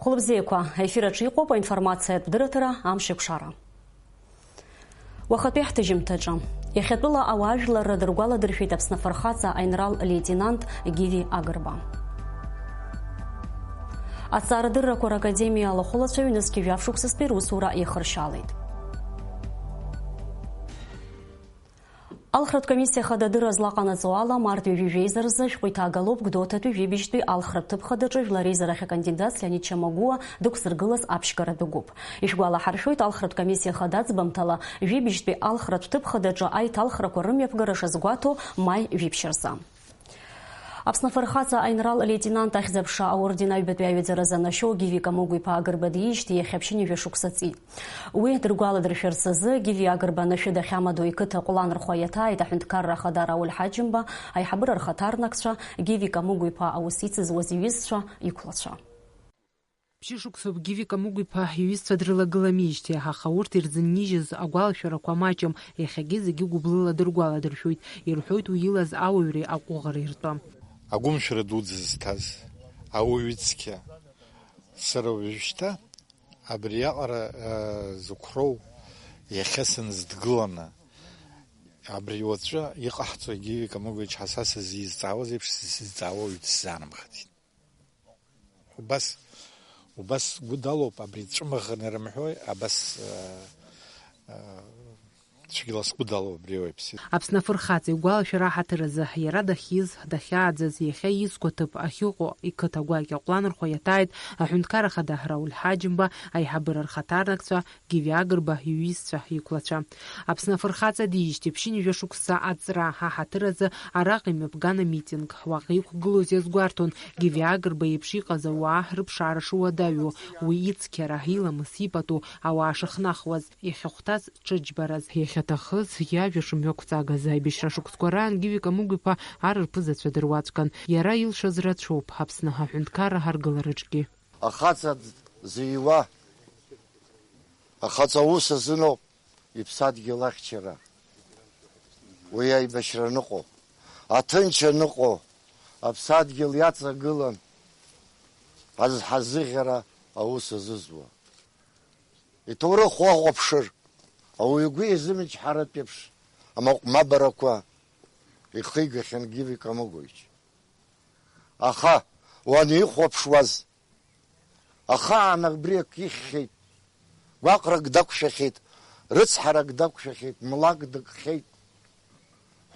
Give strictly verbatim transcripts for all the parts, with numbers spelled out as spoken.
Хәылбзиақәа, аефир аҿы иҟоуп аинформациатә дырраҭара Амшеикәшара. Уахатәи ҳҭыжьымҭаҿы. Иахьатәыла ауаажәларра дыргәаладыршәеит Аԥсны Афырхаҵа аинрал леитенант Гиви Агрба. Аҭҵаарадыррақәа ракадемиа алахәылацәа ҩнызқьи жәаф шықәсазтәи русура еихыршьалеит. Алхратә комиссиа хада адырра злаҟанаҵо ала, март ҩажәи жәеиза рзы ашәҟәы иҭагалоуп Гәдоуҭатәи жәибжьтәи алхратә ҭыԥ хадаҿы жәлар реизарахь акандидатс Леонид Чамагәуа дықәзыргылаз аԥшьгаратә гәыԥ. Ишәгәалаҳаршәоит, алхратә комиссиа хада аӡбамҭала, жәибжьтәи алхратә ҭыԥ хадаҿы аиҭалхрақәа рымҩаԥгара шазгәаҭоу маи жәиԥшь рзы. Аԥсны Афырхаҵа аинрал леитенант Ахьӡ-аԥша аорден аҩбатәи аҩаӡара занашьоу Гиви Камыгә-иԥа Агрба диижьҭеи иахьа ԥшьынҩажәа шықәса ҵит. Уи дыргәаладыршәарц азы Гиви Агрба анышәы дахьамадоу иқыҭа Ҟәланырхәа иаҭааит аҳәынҭқарра ахада Рауль Ҳаџьымба, аиҳабыра рхаҭарнакцәа, Гиви Камыгә-иԥа аус ицызуаз иҩызцәа, иқәлацәа. Ԥшьышықәсоуп Гиви Камыгә-иԥа иҩызцәа дрылагыламижьҭеи, аха урҭ ирзыннижьыз агәалашәарақәа маҷым, иахьагьы зегьы гәыблыла дыргәаладыршәоит, ирҳәоит уи илаз ауаҩреи аҟәыӷареи ртәы. Агәымшәара дуӡӡа зҭаз ауаҩы цқьа. Сара уажәшьҭа абриаҟара, э, зықәроу иахьа сынзыдгыланы, абри уаҵәы иҟаҳҵо Гиви Камыгәич ҳа са сызизҵаауаз еиԥш сыззҵаауа уаҩ дсзаанамхаӡеит. Убас, убас сгәы далоуп, абри ҵәымӷны ирымҳәои, абас, э, э, цәгьала сгәы далоуп абри ауаҩԥсы. Аԥсны Афырхаҵа игәалашәара аҳаҭыр азы, иара дахьиз, дахьааӡаз, иахьа изқәа ҭыԥ ахьыҟоу иқыҭа гәакьа Ҟәланырхәа иаҭааит аҳәынҭқар ахада Рауль Ҳаџьымба, аиҳабыра рхаҭарнакцәа, Гиви Агрба иҩызцәа, иқәлацәа. Аԥсны Афырхаҵа диижьҭеи ԥшьынҩажәа шықәса аҵра аҳаҭыр азы араҟа имҩаԥган амитинг. Уаҟа иқәгылоз иазгәарҭон, Гиви Агрба еиԥш иҟаз ауаа рыԥшаара шуадаҩу, уи ицқьара, иламыс ипату ауаа шыхнахуаз, иахьахәҭаз ҽыџьбараз, иахьаҭахыз иажәа шымҩақәҵагаз. Аибашьра шықәсқәа раан Гиви Камыгә-иԥа ар рԥызацәа дыруаӡәкын. Иара илшаз рацәоуп Аԥсны аҳәынҭқарра аргылараҿгьы. Ахаҵа зыҩуа, ахаҵа аус азыноуп иԥсадгьыл ахьчара. Уи аибашьра аныҟоу, аҭынч аныҟоу, аԥсадгьыл иаҵагылан азҳа зыӷьара аус азызуа. Иҭоурых уахәаԥшыр, ауаҩы игәы иазымчҳаратә еиԥш амаҟә мабарақәа ихигахьан Гиви Камыгәич. Аха уанихәаԥшуаз, ахаан абри акы ихьхьеит, гәаҟрак дақәшәахьеит, рыцҳарак дақәшәахьеит, млак дыкхьеит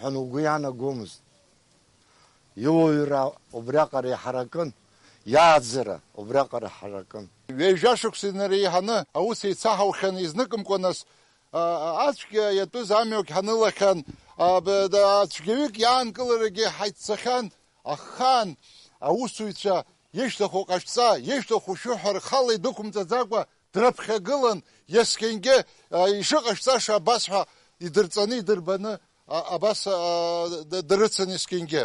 ҳәа угәы иаанагомызт. Иуаҩра убриаҟара иҳаракын, иааӡара убриаҟара ҳаракын. Ҩажәа шықәса инареиҳаны аус еицаҳаухьан, изныкымкәа нас, а, а, ацәгьа иатәыз амҩагь ҳанылахьан, а, б-, д-, а, цәгьаҩык иаанкыларагьы ҳаиццахьан, ахаан аусуҩцәа ишьҭаху ҟашәҵа, ишьҭаху шәыҳәа рхала идәықәымҵаӡакәа, дрыԥхьагылан, есқьынгьы, а, ишыҟашәҵаша абас ҳәа идырҵаны, идырбаны, а, абас, а, д-, дрыцын есқьынгьы.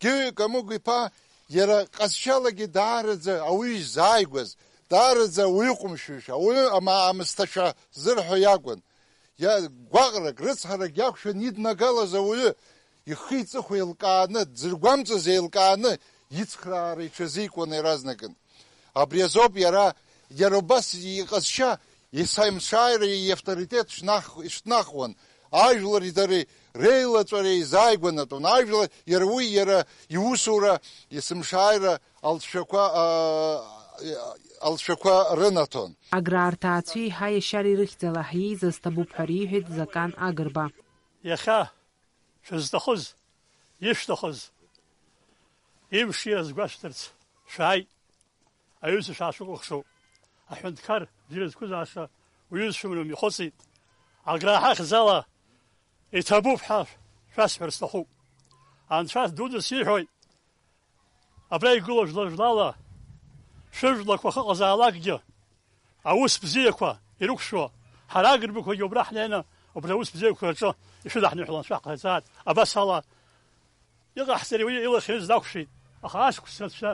Гиви Камыгә-иԥа иара ҟазшьалагьы даараӡа ауаҩы изааигәаз, даараӡа ауаҩы ҟәымшәышәа, ауаҩы ама-, аамысҭашәа зырҳәо иакәын. Иа-, гәаҟрак, рыцҳарак иақәшәан иднагалаз ауаҩы, ихи-иҵыхәа еилкааны, дзыргәамҵыз еилкааны, ицхраара иҽазикуан иаразнакын. Абри азоуп иара, иара убас иҟазшьа, есымшааира иавторитет шнах-, ишнахуан, ажәлари дареи реилаҵәара еизааигәанатәон, ажәлар, иара уи, иара иусура есымшааира алҵшәақәа, аа, алҵшәақәа рынаҭон. Аграа рҭаацәеи ҳаиашьареи рыхьӡала ҳиеизаз ҭабуп ҳәа риҳәеит Закан Агрба. Иахьа шәызҭахыз, ишәҭахыз, имшира згәашәҭарц шәааит. Аҩызцәа шәаашәыкәыхшоуп. Аҳәынҭқар бзиа зқәызааша уҩызцәа умҩа мҩахыҵит. Аграа ҳахьӡала иҭабуп ҳәа шәасҳәар сҭахуп. Анцәа дуӡӡа сиҳәоит, абра игылоу жәлар-жәлала шәыжәлақәа ахьыҟазаалакгьы аус бзиақәа ирықәшәо, ҳара агрбақәагьы убра ҳнеины, убри аус бзиақәа рҿы ишәыдаҳныҳәалан шәаҳҟаиҵааит. Абас ала иҟаҳҵари уи илахь-ҩыза дақәшәеит, аха ашықәс рацәа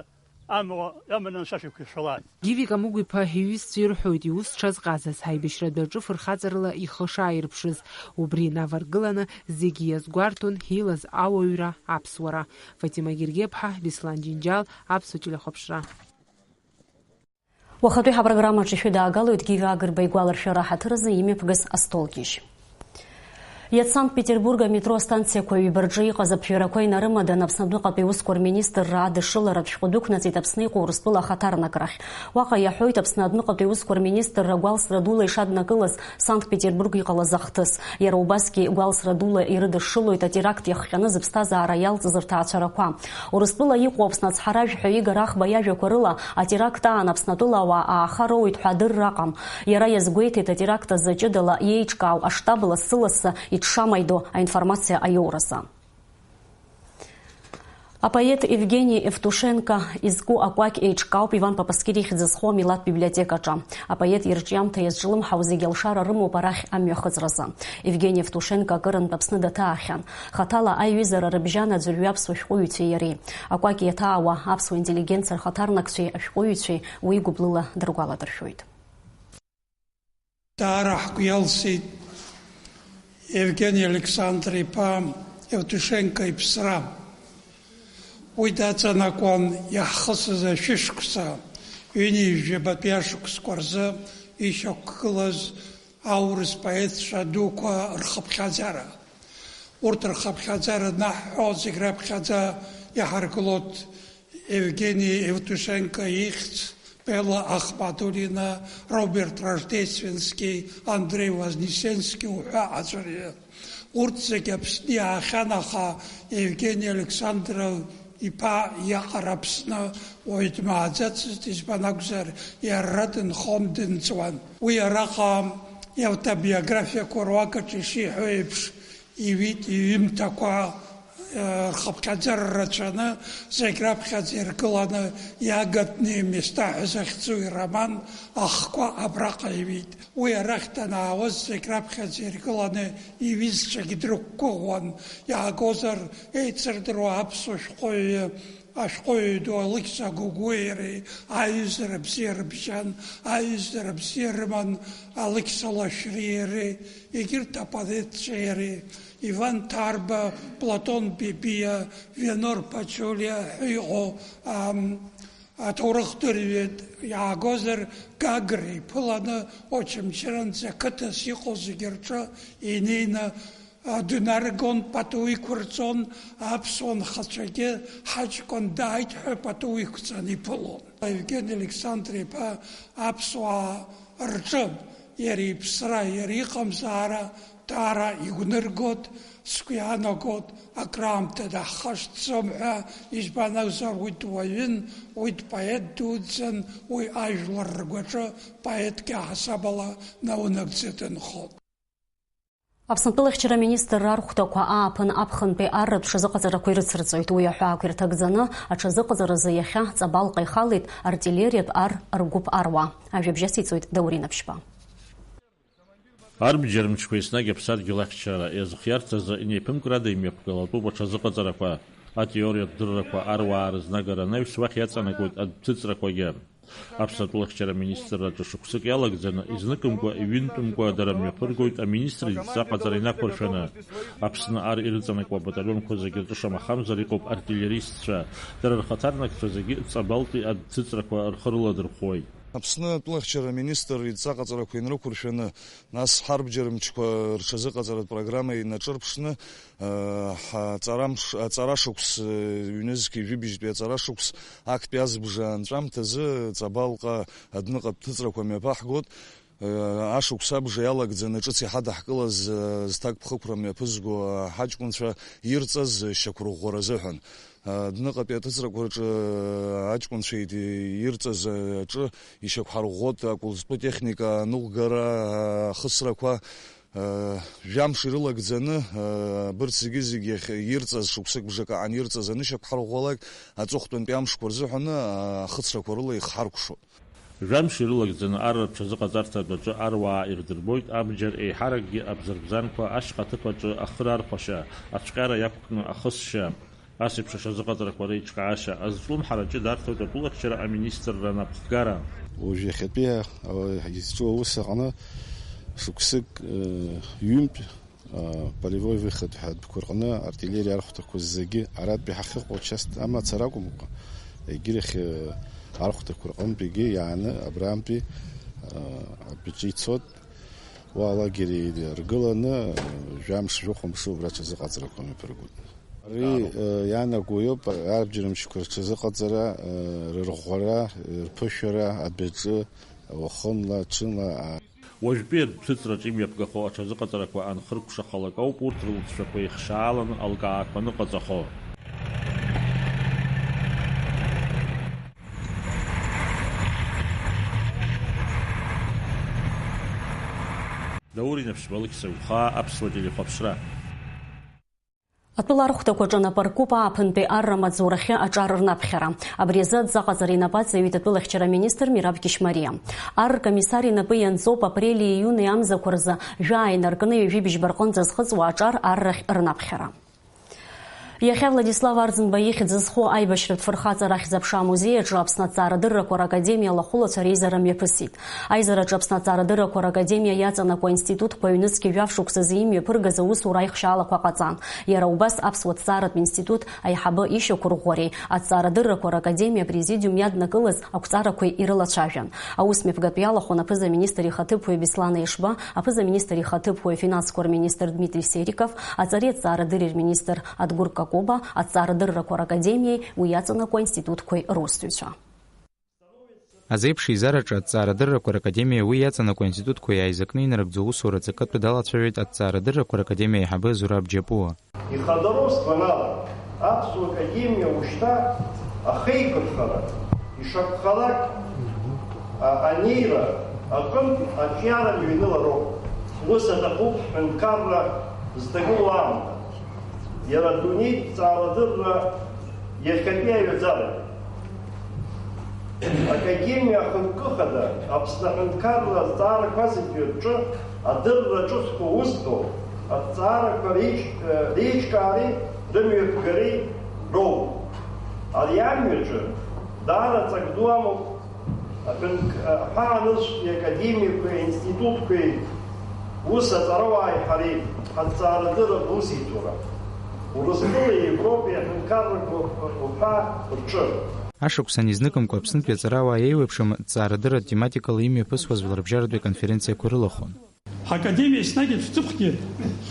амуа, аманы анцәа шәиқәиршәалааит. Гиви Камыгә-иԥа иҩызцәа ирҳәоит иус дшазҟазаз, аибашьратәи аҿы фырхаҵарала ихы шааирԥшыз. Убри инаваргыланы зегьы иазгәарҭон илаз ауаҩра, аԥсуара. Фатима Гергеԥҳа, Беслан Џьынџьал, Аԥсуа телехәаԥшра. Уахатәи ҳапрограммаҿы шәыдаагалоит Гиви Агрба игәаларшәара ҳаҭыр азы имҩаԥгаз астолгьежь. Иац Санкт-Петербург аметро астанциақәа ҩба рҿы иҟаз аԥжәарақәа инарымаданы Аԥсны адәныҟатәи аусқәа рминистрра адышшыларатә шәҟәы дәықәнаҵеит Аԥсны иҟоу Урыстәыла ахаҭарнакрахь. Уаҟа иаҳәоит Аԥсны адәныҟатәи аусқәа рминистрра гәалсра дула ишаднакылаз Санкт-Петербург иҟалаз ахҭыс. Иара убасгьы гәалсра дула ирыдышшылоит атеракт иахҟьаны зыԥсҭазаара иалҵыз рҭаацәарақәа. Урыстәыла иҟоу Аԥсны ацҳаражәҳәаҩ Игор Ахба иажәақәа рыла, атеракт аан Аԥснатәыла ауаа ааха роуеит ҳәа адырра ыҟам. Иара иазгәеиҭеит атеракт азы ҷыдала иеиҿкаау аштаб лассы-лассы иҽшамаидо аинформациа аиоуразы. Апоет Евгени Евтушенко изку акәакь еиҿкаауп Иван Папаскири ихьӡ зху амилаҭ библиотекаҿы. Апоет ирҿиамҭа иазҿлымҳау зегьы алшара рымоуп арахь амҩахыҵразы. Евгени Евтушенко акырынтә Аԥсны даҭаахьан. Хаҭала аиҩызара рыбжьан аӡәырҩы аԥсуа шәҟәыҩҩцәеи иареи. Акәакь иаҭаауа аԥсуа интеллигенциа рхаҭарнакцәеи ашәҟәыҩҩцәеи уи гәыблыла дыргәаладыршәоит. Даара ҳгәы иалсит Евгени Александр-иԥа Евтушенко иԥсра. Уи даҵанакуан иаҳхысыз ашәышықәса, ҩынҩажәабатәи ашықәсқәа рзы ишьақәгылаз аурыс поетцәа дуқәа рхыԥхьаӡара. Урҭ рхыԥхьаӡара анаҳҳәо, зегь раԥхьаӡа иҳаргылоит Евгени Евтушенко ихьӡ, Белла Ахмадулина, Роберт Рождественски, Андрей Вознесенски уҳәа аӡәырҩы. Урҭ зегь Аԥсны иаахьан, аха Евгени Александров иԥа иаҟара Аԥсны уаҩ дмааӡацызт, избан акәзар, иара дынхон, дынҵуан. Уи араҟа иавтобиографиақәа руакаҿы ишиҳәо еиԥш, иҩит иҩымҭақәа, э, рхыԥхьаӡара рацәаны, зегь раԥхьаӡа иргыланы иагатные места ҳәа захьӡу ироман ахқәа абраҟа иҩит. Уи арахь данаауаз зегь раԥхьаӡа иргыланы иҩызцәагьы дрықәгәыӷуан, иаагозар, еицырдыруа аԥсуа шәҟәыҩҩы, ашәҟәыҩҩы ду Алықьса Гогәуеи иареи аиҩызара бзиа рыбжьан, аиҩызара бзиа рыман Алықьса Лашәриеи иареи, егьырҭ апоетцәеи иареи, Иван Ҭарба, Платон Бебиа, Венор Пачулиа ҳәа иҟоу, ам, аҭоурыхдырҩы иаагозар, Гагра иԥыланы Очамчыранӡа қыҭас иҟоу зегьы рҿы инеины, а, днаргон, пату иқәырҵон, аԥсуа нхацәагьы ҳаҷкәын дааит ҳәа пату иқәҵаны иԥылон. Евгени Александр-иԥа аԥсуаа рҿы иара иԥсра, иара иҟамзаара даара игәныргоит, сгәы иаанагоит, акраамҭа даҳхашҭӡом ҳәа, избан акәзар, уи дуаҩын, уи дпоет дуӡӡан, уи ажәлар ргәаҿы поетк иаҳасабала наунагӡа дынхон. Аԥсны атәылахьчара аминистрра архәҭақәа ааԥын аԥхынтәи арратә ҽазыҟаҵарақәа ирыцырҵоит. Уи аҳәаақәа ирҭагӡаны аҽазыҟаҵаразы иахьа Ҵабалҟа ихалеит артиллериатә ар ргәыԥ аруаа. Ажәабжь ациҵоит Даур Инаԥшьба. Арбџьар мчқәа еснагь аԥсадгьыл ахьчара иазхиарц азы инеиԥынкрада имҩаԥгалатәуп аҽазыҟаҵарақәа, атеориатә дыррақәа, аруаа рызнагара анаҩс уахь иаҵанакуеит адәҭыҵрақәагьы. Аԥсны атәылахьчара аминистрраҿы шықәсык иалагӡаны, изныкымкәа, иҩынтәымкәа дара мҩаԥыргоит аминистр идҵа ҟаҵара инақәыршәаны. Аԥсны ар ирыҵанакуа абаталионқәа зегьы рҿы шамахамзар иҟоуп артиллеристцәа. Дара рхаҭарнакцәа зегьы Ҵабалтәи адәҭыҵрақәа рхы рыладырхәуеит. Аԥсны атәылахьчара аминистр идҵа ҟаҵарақәа инрықәыршәаны, нас ҳарбџьар мчқәа рҽазыҟаҵаратә программа инаҿырԥшны, ҳаҵарамш-, аҵарашықәс, ҩнызқьи жәибжьтәи аҵарашықәс актәи азбжа анҵәамҭазы Ҵабалҟа адәныҟатә ҭыҵрақәа мҩаԥаҳгоит. Ашықәс абжа иалагӡаны ҿыц иҳадаҳкылаз, зҭакԥхықәра мҩаԥызго ҳаҷкәынцәа ирҵаз шьақәырӷәӷәара азыҳәан. Адәныҟатәи аҭыҵрақәа рҿы аҷкәынцәа ирҵаз аҿы ишьақәҳарӷәӷәоит акәылзтәы техника аныҟәгара ахысрақәа, жәамш ирылагӡаны, абырҭ зегьы-зегьы иахь ирҵаз, шықәсык бжак аан ирҵаз анышьақәҳарӷәӷәалак, аҵыхәтәантәи амшқәа рзыҳәаны ахысрақәа рыла ихҳаркәшоит. Жәамш ирылагӡаны ар рҽазыҟаҵарҭа адәаҿы аруаа ирдырбоит абџьар еиҳаракгьы абзарбзанқәа, ашьха аҭыԥ аҿы ахы рархәашьа, ацәҟьара иақәкны ахысшьа. Ас еиԥш аҽазыҟаҵарақәа реиҿкаашьа азҿлымҳара ҷыда арҭоит атәылахьчара аминистрра анапхгара. Уажә иахьатәи, а, изҿу аус аҟны шықәсык, э, ҩынтә, а, полевой выход ҳәа адәқәа рҟны артиллериа архәҭақәа зегьы арантәи ҳахьыҟоу часть амацара акәымкәа, егьырахь, э, Архәҭақәа рҟынтәигьы иааны абрантәи, а, абиҿы ицот, уа алагер еидыргыланы, а, жәамш, жәохә мшы убра аҽазыҟаҵарақәа мҩаԥыргоит. Ари, а, иаанаго иоуп, арбџьар мшьқәа рҽазыҟаҵара, а, рырӷәӷәара, рԥышәара, абиҿы, уахынла, ҽынла, а, Уажәтәи адәқәыҵраҿ имҩаԥгахо аҽазыҟаҵарақәа анхыркәшахалак ауп урҭ рылҵшәақәа еихшааланы алкаақәа аныҟаҵахо. Даур Инаԥшьба, Алықьса Гәхаа, Аԥсуа телехәаԥшра. Атәыла архәҭақәа аҿы нап аркуп ааԥынтәи арра маҵзурахьы аҿар рнаԥхьара. Абри азы адҵа ҟаҵара инапы аҵаҩит атәылахьчара министр Мираб Кьышьмариа. Ар ркомиссар инапы ианҵоуп апрели июни амзақәа рзы жәаа инаркны ҩажәи быжьба рҟынӡа зхыҵуа аҿар аррахь рнаԥхьара. Иахьа Владислав Арӡынба ихьӡ зху аибашьратә фырхаҵара ахьӡ-аԥша амузеи аҿы Аԥсны аҭҵаарадыррақәа ракадемиа алахәылацәа реизара мҩаԥысит. Аизараҿы Аԥсны аҭҵаарадыррақәа ракадемиа иаҵанакуа аинститутқәа ҩнызқьи жәаф шықәса азы имҩаԥыргаз аусура аихшьаалақәа ҟаҵан. Иара убас Аԥсуа ҭҵааратә институт аиҳабы ишьақәырӷәӷәареи аҭҵаарадыррақәа ракадемиа апрезидиум иаднакылаз ақәҵарақәеи ирылацәажәан. Аус мҩаԥгатә иалахәын аԥыза-министр ихаҭыԥуаҩ Беслан Ешба, аԥыза-министр ихаҭыԥуаҩ афинансқәа рминистр Дмитри Сериков, аҵареи аҭҵаарадырреи рминистр Адгәыр Какоба, аҭҵаарадыррақәа ракадемиеи уи иаҵанакуа институтқәеи русзуҩцәа. Азеиԥш еизараҿы Аҭҵаарадыррақәа ракадемиа уи иаҵанакуа аинститутқәа иааизакны инарыгӡо аусура аҵакы атәы далацәажәеит Аҭҵаарадыррақәа ракадемиа аиҳабы Зураб Џьапуа. Ихадароу сгәанала, Аԥсуа академиа ушьҭа ахеиқәырхара, ишакәхалак, а-, анеира аҟынтә аҿиара мҩанылароуп. Ус аҭахуп ҳҳәынҭқарра зҭагылоу аамҭа. Иара адунеитә ҭҵаарадырра иахьатәи аҩаӡара. Академиа ахықәкы хада Аԥсны аҳәынҭқарра азҵаарақәа зегьы рҿы адырра ҿыцқәа узҭо, аҭҵаарақәа реиҿ-, реиҿкаареи рымҩаԥгареи роуп. Ари амҩаҿы даара ҵак ду амоуп. Аҳәынҭ-, аҳәаанырцәтәи академиақәеи аинститутқәеи ус аҵарауааи ҳареи ҳаҭҵаарадырра русеицура, Урыстәылеи Европеи аҳәынҭқаррақәа уҳәа рҿы. Ашықәсан изныкымкәа Аԥснытәи аҵарауаа еиуеиԥшым ҭҵаарадырратә тематикала имҩаԥысуаз жәларбжьаратәи аконференциақәа рылахәын. Ҳакадемиа еснагь аҽҵыхәгьы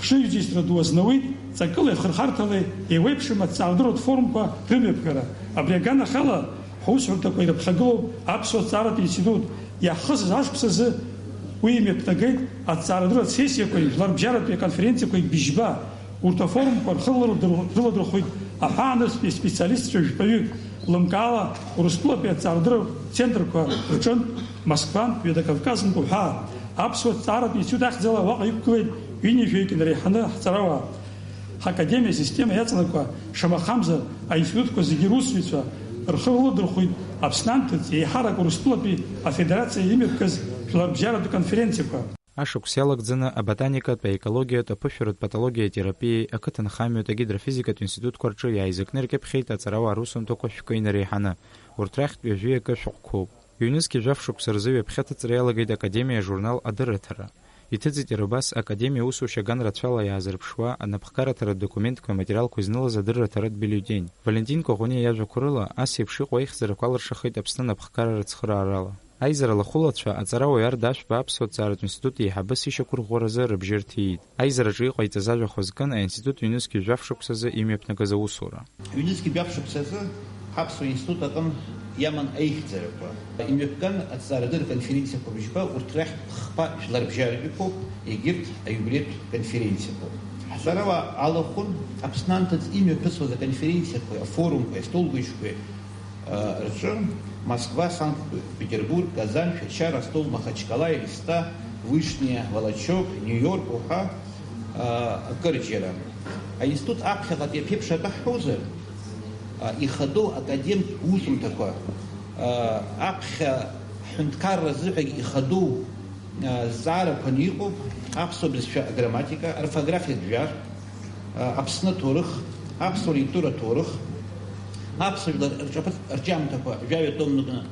хшыҩзышьҭра ду азнауеит, ҵакылеи хырхарҭалеи еиуеиԥшым аҭҵаарадырратә форумқәа рымҩаԥгара. Абри аганахьала ҳусҳәарҭақәа ирыԥхьагылоуп Аԥсуа ҭҵааратә институт. Иаҳхысыз ашықәсазы уи имҩаԥнагеит аҭҵаарадырратә сессиақәеи жәларбжьаратәи аконференциақәеи быжьба. Урҭ афорумқәа рхы рыладырхәит аҳәаанырцәтәи специалистцәа жәпаҩык, лымкаала Урыстәылатәи аҭҵаарадырратә центрқәа рҿынтә, Москвантә, Ҩада Кавказынтә уҳәа. Аԥсуа ҭҵааратә институт ахьӡала уаҟа иқәгылеит ҩынҩажәаҩык инареиҳаны ҳҵарауаа. Ҳакадемиа асистема иаҵанакуа, шамахамзар, аинститутқәа зегьы русзуҩцәа рхы рыладырхәит Аԥсны анҭыҵ, еиҳарак Урыстәылатәи Афедерациа имҩаԥгаз жәларбжьаратә конференциақәа. Ашықәс иалагӡаны аботаникатә, аекологиатә, аԥышәаратә патологиа, атерапиеи, ақыҭанхамҩатә, агидрофизикатә институтқәа рҿы иааизакны иркьыԥхьеит аҵарауаа русумҭақәа шәкы инареиҳаны. Урҭ рахьтә ҩажәи акы шәҟәқәоуп. Ҩнызқьи жәаф шықәса рзы ҩаԥхьа аҭыҵра иалагеит Академиа ажурнал Адырраҭара. Иҭыҵит иара убас Академиа аусушьа аганрацәала иаазырԥшуа анапхгараҭаратә документқәеи аматериалқәеи знылаз адырраҭаратә бюллетень. Валентин Коӷониа иажәақәа рыла, ас еиԥш иҟоу аихьӡарақәа алыршахеит Аԥсны анапхгара рыцхыраарала. Аизара алахәылацәа, аҵарауаҩ Ардашәба Аԥсуа ҭҵааратә институт еиҳабыс ишьақәырӷәӷәаразы рыбжьы рҭиит. Аизараҿы иҟаиҵаз ажәа хәызкын аинститут ҩнызқьи жәаф шықәсазы имҩаԥнагаз аусура. Ҩнызқьи жәаф шықәсазы Аԥсуа институт аҟын иаман аихьӡарақәа. Имҩаԥган аҭҵаарадырратә конференциақәа быжьба, урҭ рахьтә хԥа жәларбжьаратәиқәоуп, егьырҭ аиубилеитә конференциақәоуп. Ҳҵарауаа алахәын Аԥсны анҭыҵ имҩаԥысуаз аконференциақәеи, афорумқәеи, астолгәыжьқәеи, рҿы Москва, Санкт-Петербург, Казань, Шәача, Ростов, Махачкала, Элиста, Вышняя, Волочок, Нью-Йорк уҳәа, а, акырџьара. Аинститут аԥхьаҟатәи аԥеиԥш акы ҳҳәозар, а, ихадоу академтә усумҭақәа, а, аԥхьа ҳҳәынҭқарра азыҳәагь ихадоу, а, зҵаарақәаны иҟоуп аԥсуа бызшәа аграмматика, аорфографиатә жәар, а, Аԥсны аҭоурых, аԥсуа литература аҭоурых, аԥсуа жәлар рҿаԥыц-, рҿиамҭақәа жәаҩа томныкны,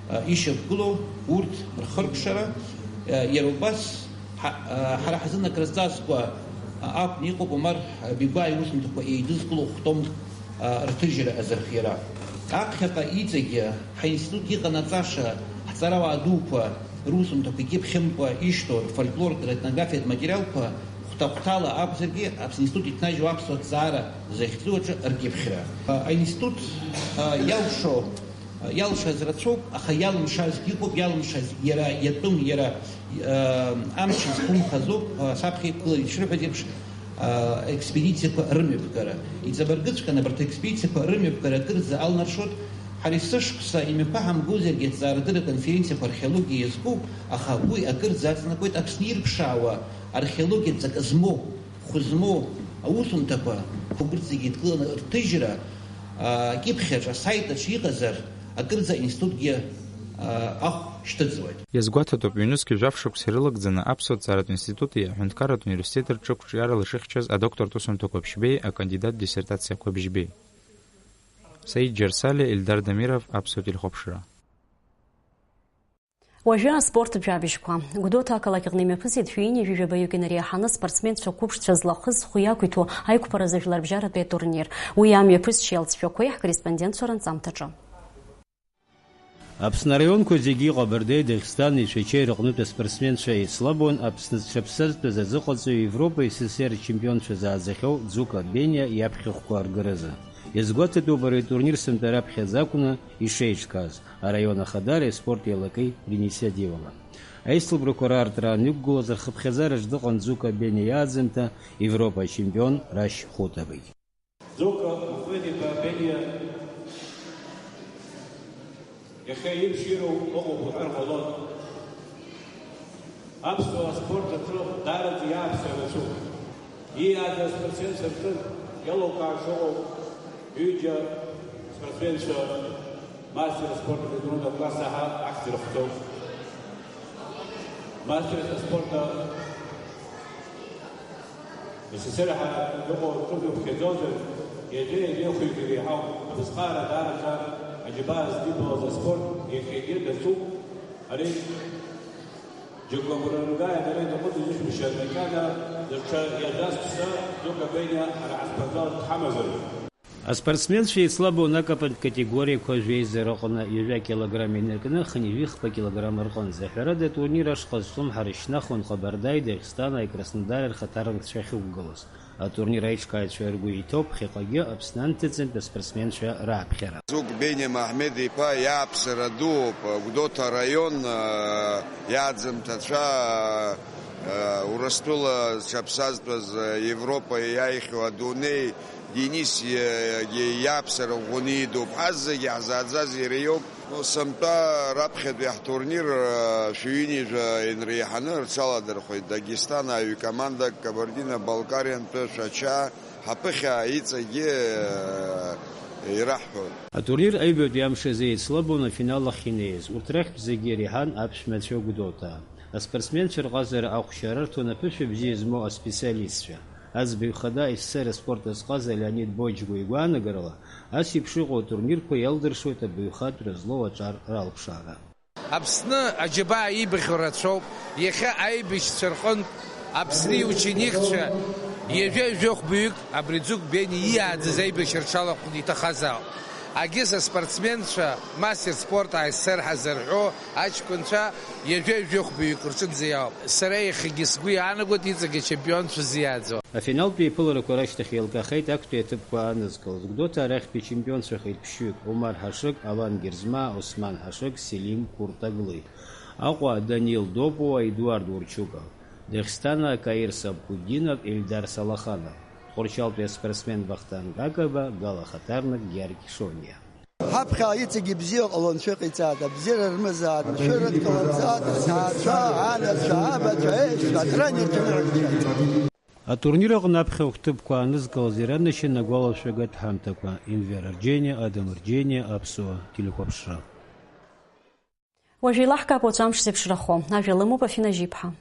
а, ишьақәгылоу урҭ рхыркәшара, а, иара убас ҳа-, а, ҳара ҳзын акрызҵазкуа, а, акәны иҟоуп Омар Бигәаа иусумҭақәа еидызкыло хә-томк, а, рҭыжьра азырхиара. Аԥхьаҟа иҵегьы ҳаинститут иҟанаҵаша, ҳҵарауаа дуқәа русумҭақәа икьыԥхьымкәа ишьҭоу рфольклортә, ретнографиатә материалқәа хәҭа-хәҭала акәзаргьы, Аԥсны институт иҭнажьу аԥсуа ҭҵаара захьӡу аҿы ркьыԥхьра. Аинститут, а, иалшо, а, иалшаз рацәоуп, аха иалымшазгьы ыҟоуп, иалымшаз иара иатәым, иара, а, амч зқәымхаз ауп, а, саԥхьа иқәгылан ишрыҳәаз еиԥш, а, експедициақәа рымҩаԥгара. Иҵабыргыҵәҟьан абарҭ аекспедициақәа рымҩаԥгара акырӡа алнаршоит. Ҳара есышықәса имҩаԥаҳамгозаргьы аҭҵаарадырра конференциақәа археологиа иазкуп, аха уи акырӡа аҵанакуеит Аԥсны ирԥшаауа археологиатә ҵак змоу, хәы змоу аусумҭақәа, урҭ зегьы еидкыланы рҭыжьра, а, акьыԥхьаҿ, асаит аҿы иҟазар, акырӡа аинститутгьы, а, ахә шьҭыҵуеит. Иазгәаҭатәуп, ҩнызқьи жәаф шықәса ирылагӡаны Аԥсуа ҭҵааратә институти аҳәынҭқарратә университети рҿы қәҿиарала ишыхьчаз адоктортә усумҭақәа бжьбеи акандидат диссертациақәа бжьбеи. Саид Џьарсалиа, Ильдар Дамиров, Аԥсуа телехәаԥшра. Уажәы аспорт жәабжьқәа. Гәдоуҭа ақалақь аҟны имҩаԥысит шәи ҩынҩажәи жәабаҩык инареиҳаны спортсменцәа қәыԥшцәа злахыз зхы иақәиҭу аиқәԥаразы жәларбжьаратәи атурнир. Уи амҩаԥысшьеи алҵшәақәеи ҳкорреспондентцәа ранҵамҭаҿы. Аԥсны араионқәа зегьы Ҟабардеи Дагестани Чачеи рыҟнытә аспортсменцәа еицлабуан Аԥсны зҽаԥсазтәыз азыҟаҵаҩ Европа, С С С Р ачемпионцәа зааӡахьоу Дзука Бениа иаԥхьахәқәа аргаразы. Иазгәаҭатәуп ари атурнир сынтәа раԥхьаӡа акәны ишеиҿкааз, араион ахадареи аспорт еилакеи ринициативала. Аицлабрақәа раартра анықәгылаз рхыԥхьаӡараҿ дыҟан Дзука Бениа иааӡамҭа Европа ачемпион Рашь Хәыҭабагь. Дзука Мухмед-иԥа Бениа иахьа имширу ыҟоуп уҳәар ҟалон. Аԥсуа аспорт аҿы даараӡа иааԥсара рацәоуп. Ииааӡаз аспортсменцәа рҿы иалукаашо ыҟоуп ҩыџьа спортсменцәа мастер спорта международного класса ҳәа ахьӡ ирыхҵоу. Мастер спорта С С С Р ҳәа иҟоу рҿы иԥхьаӡозар, иажәа-иажәа ихәҩыкгьы реиҳауп. Абасҟаара даараӡа аџьабаа здибалаз аспорт иахьагьы дацуп. Ари џьоук агәра ргааит, ара изакәытә изышәымшьаз, макьана даҽа иажәа зқәса дук абеиа ҳара ҳаспортзал дҳамазароуп. Аспортсменцәа еицлабуан акапантә категориақәа жәеиза рыҟны, ҩажәа килограмм инаркны, хынҩажәи хԥа килограмм рҟынӡа. Ҳәарада, атурнир ашҟа зҿлымҳара шьҭнахуан Ҟабардаи, Дагестани, Краснодари рхаҭарнакцәа ахьықәгылаз. Атурнир аиҿкааҩцәа ргәы иҭоуп ԥхьаҟагьы Аԥсны анҭыҵынтә аспортсменцәа рааԥхьара. Зук Бениа Маҳмед-иԥа иааԥсара дууп, Гәдоуҭа араион, э, иааӡамҭацәа, э, Урыстәыла зҽаԥсазтәыз, э, Европа иааихьоу адунеи, Денис, э, иааԥсара ӷәӷәаны идууп. Ҳазегьы ҳзааӡаз иара иоуп. Сынтәа раԥхьатәи ҳтурнир, э, шәи ҩынҩажәа инреиҳаны рҽаладырхәеит Дагестан аҩ командак, Кабардино-Балкариантәи Шәача, ҳаԥыхьа иҵегьы, э, ираҳҳәон. Атурнир аҩбатәи амш азы еицлабон афинал ахь инеиз. Урҭ рахьтә зегьы иреиҳан аԥшәмацәа Гәдоуҭаа. Аспортсменцәа рҟазара ахәшьара рҭон аԥышәа бзиа змоу аспециалистцәа. Аӡбаҩ хада С С С Р аспорт азҟаза Леонид Боџьгәа игәаанагарала, ас еиԥш иҟоу атурнирқәа иалдыршоит абаҩхатәра злоу аҿар ралԥшаара. Аԥсны аџьабаа иибахьоу рацәоуп. Иахьа аибашьцәа рҟынтә Аԥсны иученикцәа ҩажәа-ҩажәихәбаҩык абри Ӡук Бени иааӡаз аибашьра рҽалахәны иҭахазаап. Агьыс аспортсменцәа, мастер спорта А С С Р ҳәа зырҳәо аҷкәынцәа ҩажәа-ҩажәихәбаҩык рҿынӡа иаауп. Сара иахьагьы сгәы иаанагоит иҵегь ачемпионцәа зиааӡо. Афиналтә еиԥыларақәа рашьҭахь еилкаахеит актәи аҭыԥқәа аанызкылаз. Гәдоуҭа арахьтәи ачемпионцәахеит ԥшьҩык, Омар Ҳашыг, Алан Герзмаа, Осман Ҳашыг, Селим Куртаглы. Аҟәа Данил Допуа, Едуард Урчуков. Дагестана Каир Сабкутдинов, Ельдар Салаханов. Тҟәарчалтәи аспортсмен Вахтанг Акаба, Гала хаҭарнак Георги Шониа. Ҳаԥхьа иҵегь ибзиа ҟало Анцәа иҟаиҵааит, абзиара рымазааит, машәырра дҟалаӡааит, аҭаацәа, анацәа, абацәа, еишьцәа, атренерцәа. Атурнир аҟны аԥхьа хәҭыԥқәа аанызкылаз иранашьан агәалашәагатә ҳамҭақәа. Инвер Арџьениа, Адам Арџьениа, Аԥсуа телехәаԥшра. Уажә еилаҳкаап уаҵәы амш зеиԥшрахо. Ажәа лымоуп Афина Жьиԥҳа.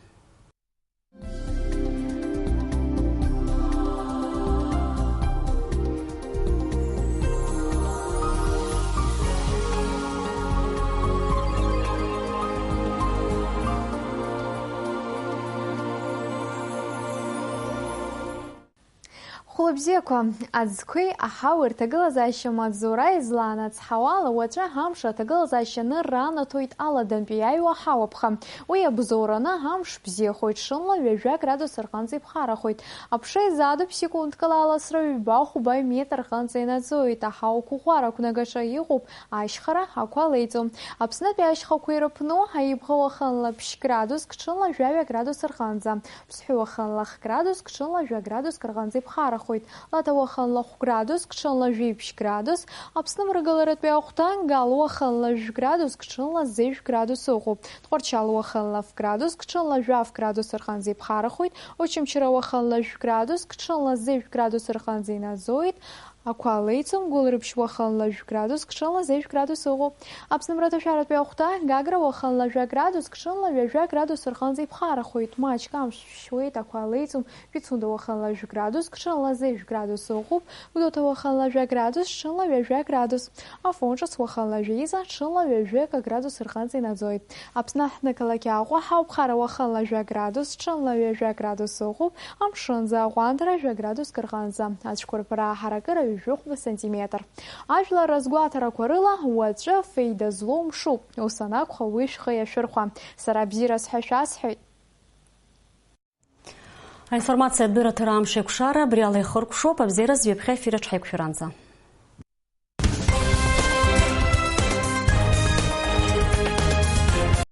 Бзиақәа, аӡқәеи аҳауеи рҭагылазаашьа маҵзура излаанацҳауала, уаҵәы амш аҭагылазаашьа анырра анаҭоит аладантәи иааиуа аҳауаԥха. Уи абзоураны амш бзиахоит, шынла ҩажәа градус рҟынӡа иԥхарахоит. Аԥша изаатуп, секундкала аласра ҩба-хәба метр рҟынӡа инаӡоит. Аҳауа қәыӷәӷәара ақәнагаҿы иҟоуп ашьхара, ақәа леиҵом. Аԥснытәи ашьхақәа ирыԥну, Аибӷа уахынла ԥшь градуск, ҽынла жәаҩа градус рҟынӡа. Ԥсҳәы уахынла х градуск, ҽынла жәа градуск рҟынӡа иԥхарахоит. Лаҭа уахынла хә градуск, ҽынла жәиԥшь градус. Аԥсны мрагыларатәи ахәҭа, Гал уахынла жәә градуск, ҽынла зежә градус ыҟоуп. Тҟәарчал уахынла ф градуск, ҽынла жәаф градус рҟынӡа иԥхарахоит. Очамчыра уахынла жәә градуск, ҽынла зежә градус рҟынӡа инаӡоит. Ақәа леиҵом. Гәылрыԥшь уахынла жәә градуск, ҽынла зежә градус ыҟоуп. Аԥсны мраҭашәаратәи ахәҭа, Гагра уахынла жәа градуск, ҽынла ҩажәа градус рҟынӡа иԥхарахоит. Маҷк амш шәшьуеит, ақәа леиҵом. Пицунда уахынла жәә градуск, ҽынла зежә градус ыҟоуп. Гәдоуҭа уахынла жәа градус, ҽынла ҩажәа градус. Афон ҿыц уахынла жәеиза, ҽынла ҩажәа градус рҟынӡа инаӡоит. Аԥсны аҳҭнықалақь Аҟәа ҳауԥхара уахынла жәа градус, ҽынла ҩажәа градус ыҟоуп. Амшынӡа аҟәандара жәа градуск рҟынӡа. Ацәқәырԥара аҳаракыра ҩажәихәба сантиметр. Ажәлар рызгәаҭарақәа рыла, уаҵәы феида злоу мшуп. Ус анакәха, уи шәхы иашәырхәа. Сара бзиараз ҳәа шәасҳәеит. Аинформациатә дырраҭара амш еиқәшара абри ала ихыркәшоуп. Абзиараз, ҩаԥхьа ефир аҿ ҳаиқәшәаранӡа.